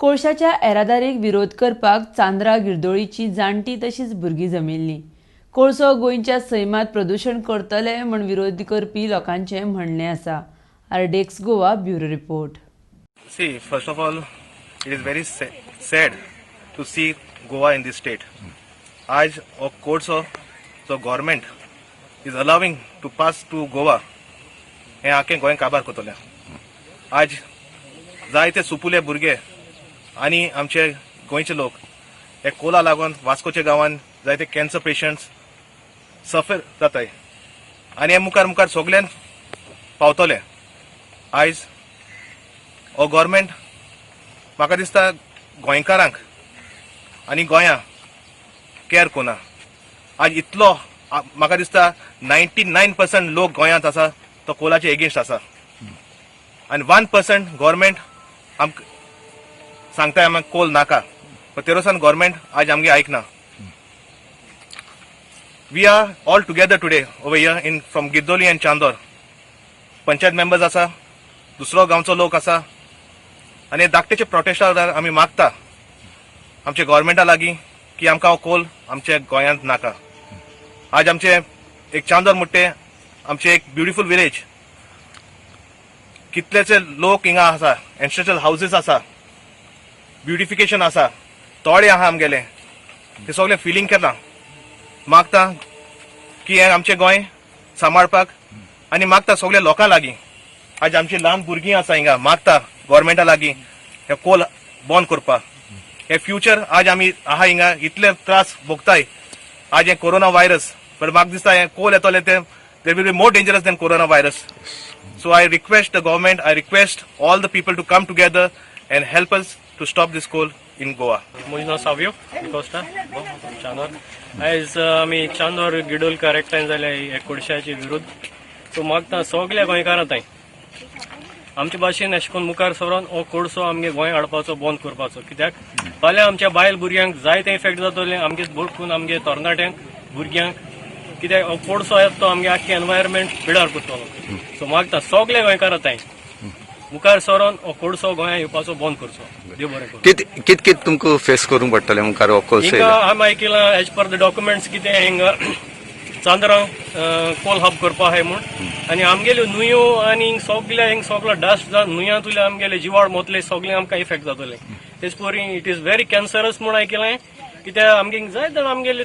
कोळशाच्या येरादारीक विरोध करपाक चांदरा गिरदोळीची जाणटी तशीच भुरगीं जमिल्लीं. कोळसो गोंयच्या सैमात प्रदुशण करतले म्हण विरोध करपी लोकांचें म्हणणें आसा. RDX Goa, bureau report. See, first of all, it is very sad to see Goa in this state. आज हो कोळसो जो government is allowing to pass to Goa, हें आख्खें गोंय काबार करतलें. आज जायते सुपुले भुरगे आनी आमचे गोंयचे लोक हे कोला लागून वास्कोच्या गांवान जायते कॅन्सर पेशंट्स सफर जाताय आनी हे मुखार मुखार सगल्यान पावतले. आयज हो गव्हर्मेंट म्हाका दिसता गोंयकारांक आनी गोंया केअर कोना. आज इतलो म्हाका दिसता 99% लोक गोंयांत आसा तो कोलाचे एगेन्स्ट आसा आनी 1% गव्हर्मेंट आमकां सांगता आमकां कोल नाका, पण तेरोसान गव्हर्मेंट आज आमगे आयकना. We are all together today over here in from Girdoli and Chandor. Panchayat members आसा, दुसरो गांवचो लोक आसा आनी धाकटेचे प्रोटेस्टा आमी मागता आमच्या गव्हर्मेंटा लागीं की आमकां हो कोल आमच्या गोंयांत नाका. आज आमचे एक चांदोर म्हणटे आमचे एक ब्युटिफूल विलेज, कितलेचे लोक हिंगा आसा, एन्सेस्ट्रल हावजीस आसा, ब्युटिफिकेशन आसा, तोळे आहा आमगेले, ते सगळे फिलिंग केलां. मागता की हें आमचें गोंय सांबाळपाक आनी मागता सगल्या लोकां लागीं. आज आमची ल्हान भुरगीं आसा हिंगा, मागता गव्हर्मेंटा लागीं हे कोल बंद करपाक. हे फ्युचर आज आमी आहा हिंगा इतले त्रास भोगताय. आज हे कोरोना व्हायरस, पण म्हाका दिसता हे कोल येतले ते they will be more dangerous than corona virus. So I request the government, I request all the people to come together and help us to stop this coal in Goa. म्हजें नांव सावियो डिकोस्टा, चांदोर. आयज आमी चांदोर गिडोलकर एकठांय जाले हे कोळशाचे विरुद्ध. सो मागता सगल्या गोंयकारां तांय आमचे भाशेन अशें करून मुखार सरोन हो कोळसो आमगे गोंय हाडपाचो बंद करपाचो, कित्याक फाल्यां आमच्या बायल भुरग्यांक जायते इफेक्ट जातले, आमगे भरपूर आमगे तरणाट्यांक भुरग्यांक, कित्याक हो कोळसो येता तो आमगे आख्खे एनवायरमेंट पिडार करतलो. सो मागता सगल्या गोंयकारां तांय मुखार सरोन हो कोळसो गोंया येवपाचो बंद करचो. देव बरें करूं. कित कित कित तुमकां फेस करूंक पडटलें मुखार हो कोळसो हिंगा आमी आयकिलां, एज पर the documents कितें हिंगा चांदरां कोल हब करपा आहाय म्हूण आनी आमगेल्यो न्हंयो आनी हिंग सगल्या हिंग सगलो डस्ट जावन न्हंयांतुले आमगेले जिवाळ मोतले, सगळे आमकां इफेक्ट जातले. तेच परी it is very cancerous म्हूण आयकिलां, कित्याक आमगे हिंग जायते जाण आमगेले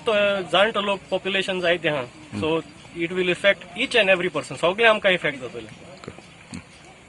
जाणटो लोक पॉप्युलेशन जायते आहा, so it will affect each and every person. सगळे आमकां इफेक्ट जातले.